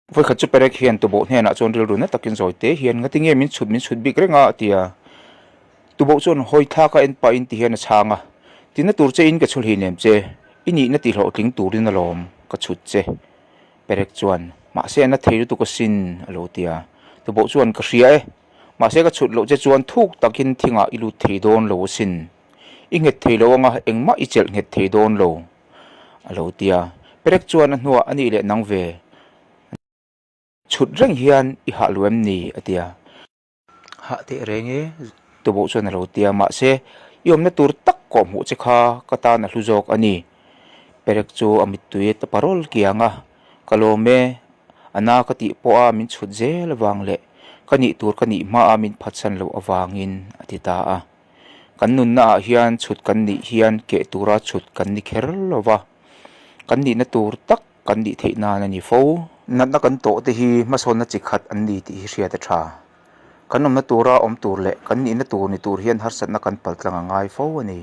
Vawikhat chu Perek hian Tuboh hnenah chuan rilru na takin zawi te hian ngati nge min chhut min chhut bik reng a a ti a. Tuboh chuan hawi thlak a en pahin ti hian a chhang a, Tina tur che in ka chhul hinem che, i nihna tih hlawhtling turin alawm ka chhut che. Perek chuan, Mahse a na thei lutuk asin a lo ti a. Tuboh chuan, Ka hria e, mahse ka chhut loh che chuan thuk takin thingah i lut thei dawn lo asin. I nghet thei lo anga engmah i chelh nghet thei dawn lo. A lo ti a, Perek chuan a hnuah a nih leh nang ve chhut reng hian i hah lu em ni? a ti a. Hah teh reng e, Tuboh chuan a lo ti a, mahse i awmna tur tak kawh hmuh che kha ka tan a hlu zawk a ni. Perek chu a mittui ta parawl kiang a, Ka lawm e, a na ka tih pawh a min chhut zel avang leh ka nih tur ka nih hma a min phatsan loh avangin a ti ta a. Kan nunna ah hian chhut kan nih hian keh tura chhut kan ni kher lo va, kan nihna tur tak kan nih theih nan a ni fo. Natna kan tawh te hi hmasawnna chi khat an ni tih hi hriat a tha. Kan awmna tura awm tur leh kan nihna tur ni tur hian harsatna kan paltlang a ngai fo a ni.